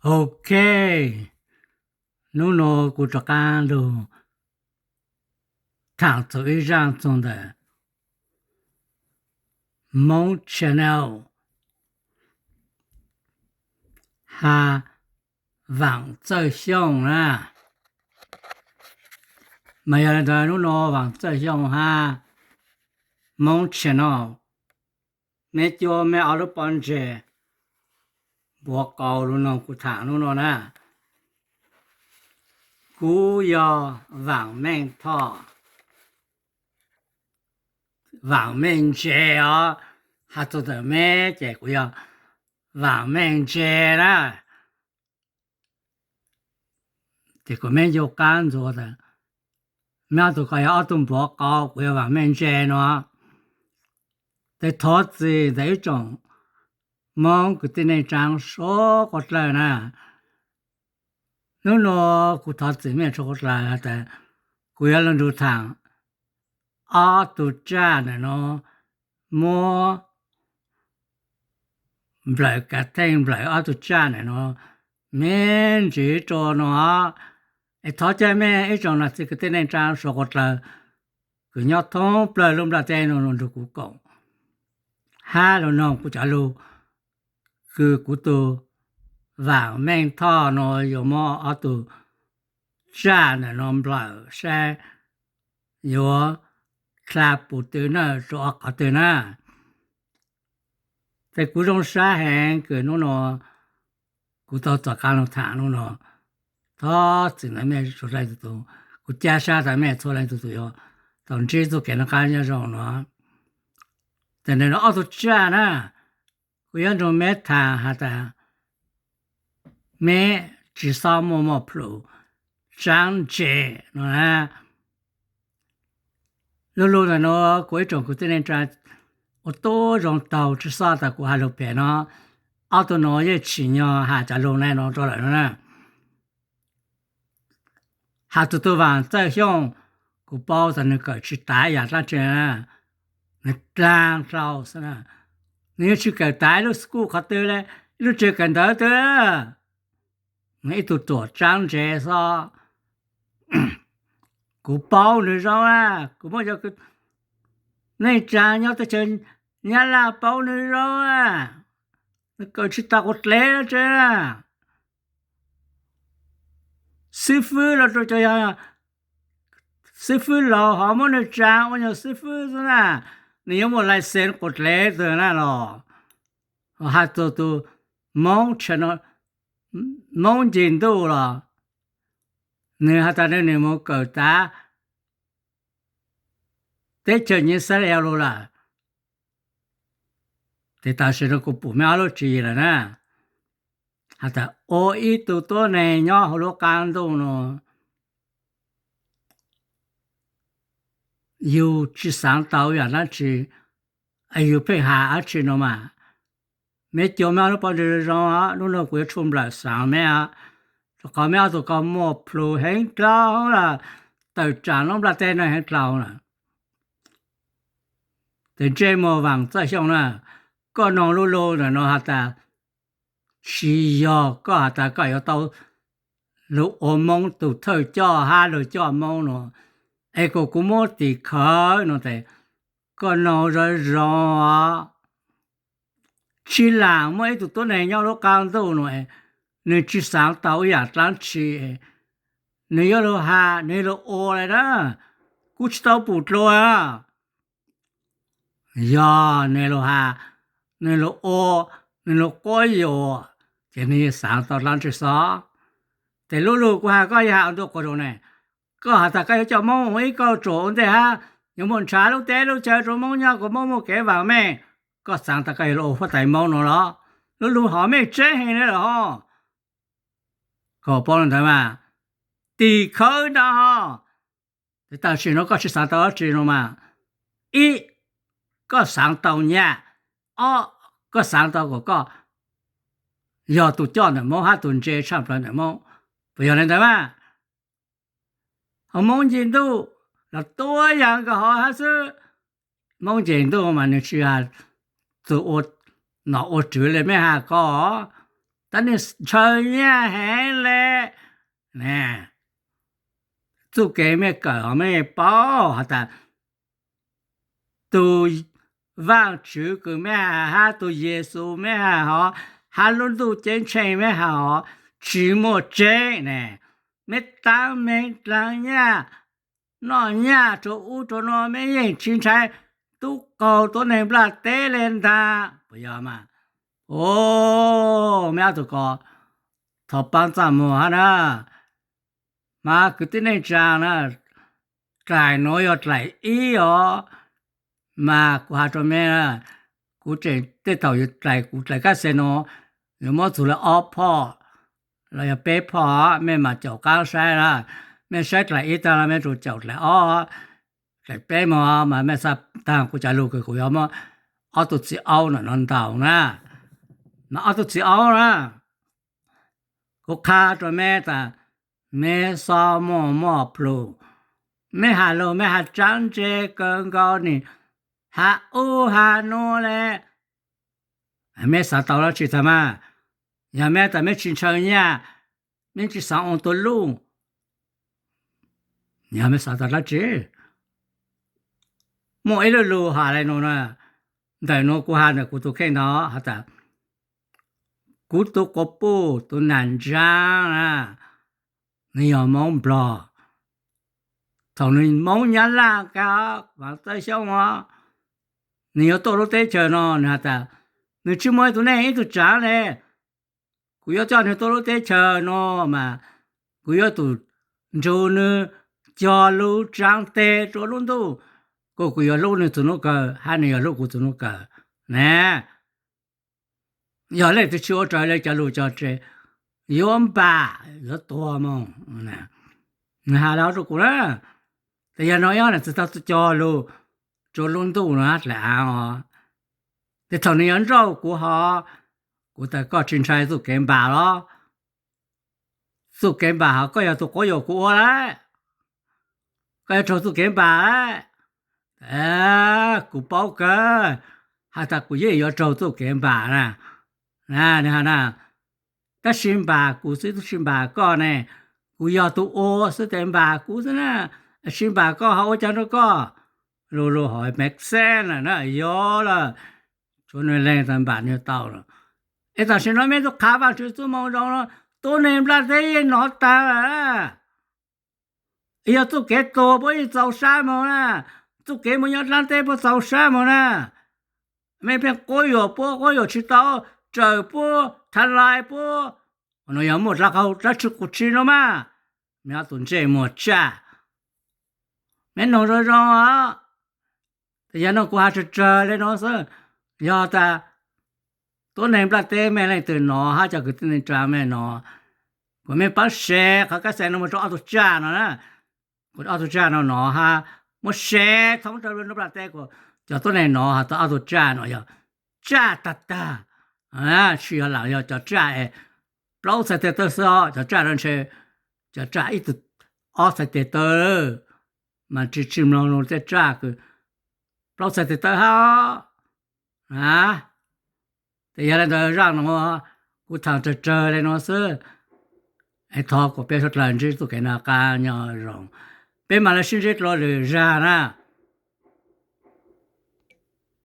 Ok, hnub no kuv rov qab lug thaam txug ib zaaj txug ntawm Moob Channel has Vaam Txawj Xyooj na. Mas yog le ntawd hnub no Vaam Txawj Xyooj has Moob Channel, meb cuab meb ob lub pob ntseg npuav qau lug noog kuv thaam hnub no na. Kuv yog Vaam Meej Thoj, Vaam Meej Ntse os. Has txug ntawm meb ces kuv yog Vaam Meej Ntse na. Ces kuv meb ncu qaab ntxuav tas, meb ob tug ko yog ob tug npuav qau, kuv yog Vaam Meej Ntse no. Tes thov txim ntawm ib tsoom Moob kwv tij neej tsaa suav dlawg na. Hnub no kuv thov txim mej suav dlawg has tas kuv yuav lug nrug thaam ob tug tsaj ntawm no, muab nplawm kav theej nplawm ob tug tsaj ntawm no me ntsiv rua no. Es thov caw mej ib tsoom nam txiv kwv tij neej tsaa suav dlawg kws nyob thoob plawg lub nplaj teb no lug nrug kuv koom hab lug noog kuv cov lug, kws kuv tug Vaam Meej Thoj no yuav muab ob tug tsaj ntawm no nplawm saib yuav dlha pum tw na, rua qhov twg na. Tes kuv zoo sab heev kws hnub no kuv tau txais qaab lug thaam hnub no. Thov txim ntawm mej txhua leej txhua tug, kuv ca sab tas mej txhua leej txhua tug yuav tau ntsib txuj kev noj qaab nyob zoo no. Tes ntawm no ob tug tsaj na, kuv yuav nrug meb thaam has tas meb tsi xob muaj muaj plhus tsaab ntse no na. Lu lug ntawm no kuv ib tsoom kwv tij neej tsaa ua tub zoo taug tsi xob tas kuv has lug phem no. Ob tug no yeej tsim nyog has cov lug na no rua lawm no na. Has txug tug Vaam Txawj Xyooj, kuv paub tas nwg kawm tsi tav yaam dlaab tsi, nwg dlaag dlhau xwb na. Nwg yeej tsi kawm tav ib lub school qhov twg le, ib lub tsev kawm ntawv twg. Nwg ib tug tuam tsaab ntse xob. Kuv paub nwg zoo na, kuv muaj cov neej tsaa nyob teb chaws Nyab Laj paub nwg zoo na. Nwg kawm tsi tau quas dlev dlaab tsi na. Xib fwb los rua cov yog xib fwb laug ho muab nwg tsaa ua nyuag xib fwb xwb na, nwg yuav muaj license quas dlev twg na los. Has txug tug Moob Channel, Moob Ncig Ntuj los, nwg has tas nwg, nwg moog kawm tav teb chaws Nyiv Xab Lev lug lawm. Tes tam sim no kuv pum meb ob lub tswv yim lawm na, has tas ua ib tug tuab neeg nyob huv lub qaab ntuj no, yug tsi xaav tau yaam dlaab tsi, yug pheej has dlaab tsi no mas, meb cua meb ob lub pob ntseg zoo zoo, nub nua kuv yuav tshuaj nplawm xaav meb, rua qhov meb ob tug ko muaj plhus heev dlhau, tawm tsaam lub nplaj teb no heev dlhau na. Tes ntsej muag Vaam Txawj Xyooj na, koj noog lu lug ntawm no has tas tsi yog koj has tas koj yuav tau lug ua Moob tug thawj coj hab lug coj Moob no, es kuas kuv muab tim khawv no tes koj noog zoo zoo os. Tsi laam muaj ib tug tuab neeg nyob lub qaab ntuj no, nwg tsi xaav tau ib yaam dlaab tsi, nwg yuav lug has nwg lug ua le na, kuv tsi tau pum dlua. Yog nwg lug has, nwg lug ua, nwg lug quab yuam, ces nwg xaav tau dlaab tsi xob. Tes lu lug kuv has koj yog has ua ntu quas zoo ne, koj has tas koj yuav coj Moob ua ib kauj ruam ua ntej hab yuav muaj nrhav lub teb lub chaw rua Moob nyob kuas Moob muaj kev vaam meej, koj xaav tas koj yuav lug ua huab tais Moob no los? Lu lug hom mej tseeb heev le lawm hos. Koj paub le ntawd mas, tim khawv ntawd hos. Tes tam sim no koj tsi xaav tau dlaab tsi no mas, ib, koj xaav tau nyaj, ob, koj xaav tau kuas koj yog tug coj ntawm Moob hab tug ntse tshaj plawg ntawm Moob, puas yog le ntawd mas? Ho Moob Ncig Ntuj los tuab yaam nkaus hov hab xwb. Moob Ncig Ntuj mas nwg tsi has txug ua nom ua tswv le mej has ko, tab neeg ntshaw nyaj heev le. Txuj kev mej kawm ho mej paub has tas tus Vaajtswv kws mej has hab tus Yexus mej has hov, hab lub ntuj ceeb tsheej mej has hov tsis muaj tseeb ne. Mej taab meeg dlaag nyaj, noj nyaj rua ub rua nuav, mej yeej tsis ntshai tub qaug tuab neeg nplaj teb le ntaag puas yog mas? Mej ob tug ko thov paab txaj muag hab na. Mas kwv tij neej tsaa na, dlaim nuav yog dlaim ib os. Mas kuv has rua mej, kuv tseem tej thaum yuav dlaim, kuv dlaim kab xes nuav, yuav muab txug le ob phoj los yog peb phoj, mej mam caum qaab saib na. Mej saib dlaim ib taag los mej tsum caum dlaim ob, dlaim peb moog mas mej xaav taag kuv cov lug kws kuv yuav muab ob tug txiv aub no ntaus na. Mas ob tug txiv aub na, kuv qha rua mej tas, mej xob muaj muaj plhus. Mej has lug mej has tsaab ntse kawg nkaus ne, has ub has nuav le. Mej xaav tau dlaab tsi taag mas? Yog mej tas mej tsis ntshaw nyaj, mej tsis xaav ua tug luj, yog mej xaav tau dlaab tsi? Muaj ib lub lug has le nuav na, ntawm nuav kuv has ntawm kuv tus kheej ntawd has tas, kuv tus quas puj tus nam ntsaab na, nwg yog Moob Nplog. Thaum nwg Moob Nyab Laj kag, Vaam Txawj Xyooj os, nwg yuav tuaj lub teb chaws no, nwg has tas, nwg tsis muaj ib tug neeg ib tug tsaav le. Kuv yuav coj nwg tuaj lub teb chaws no mas kuv yuav tsum nrug nwg cog lug tsaa teg rua lub ntuj, kuas kuv yuav hlub nwg txug nub kawg hab nwg yuav hlub kuv txug nub kawg na. Yog leej twg tsis ua raws le cov lug cog tseg, yuav npam yuav tuag moog. Nwg has le hov rua kuv na, tas yog no ib ob leeg txug tau cog lug rua lub ntuj no dlaim aav os. Tes thaum nwg yuav nrauj kuv hov, kuv tas koj tsis ntshai txuj kev npam los? Txuj kev npam hov koj yog tug quab yuam kuv ua lawm, koj yuav raug txuj kev npam lawm. Kuv paub kawg has tas kuv yeej yuav raug txuj kev npam na. Na, nwg has na, tab sis npam kuv xwb tub tsi npam koj ne. Kuv yog tug ua xwb tes npam kuv xwb na, tsis npam koj ho ua caag rua koj? Lug lug hov makes sense na, yuav lawm, tshuav nwg leeg tas npam nwg tau lawm. Es tam sim no mej tub qha Vaajtswv txuj moo zoo no, tub neeg nplaj teb yeej nov taag lawm. Yog txuj kev tuag puab yeej txaus sab moog na, txuj kev moog nyob dlaab teb puab txaus sab moog na. Mej pheej quab yuam puab, quab yuam tsis tau, tsawm puab, tha lais puab, no yog muaj dlaab qau dlaab tsi quas tsi no mas. Mej ob tug ntsej muag tsaj, mej noog zoo zoo os. Tes yog no kuv has tsawg tsawg le no xwb, yog tas tuab neeg nplaj teb mej leej twg nov hab cov kwv tij neej tsaa mej nov, kuas mej paab share qhov kab xes no moog rua ob tug tsaj no na. Kuas ob tug tsaj no nov hab muab share thoob rua nplaj teb kuas cov tuab neeg nov has tas ob tug tsaj no yog tsaj tag tag, tsis yog lam yog cov tsaj es plaub txhais tes taw xwb os, cov tsaj no ntshe cov tsaj ib tug ob txhais tes taw, mas tsis tsis mloog lug tej tsaj kws plaub txhais tes taw hab. Tes yog le ntawd zaj no kuv thaam tsawg tsawg le no xwb. Thov kuas peb suav dlawg ntsib txuj kev noj qab nyob zoo, peb mam le sib ntsib dlua lwm zag na.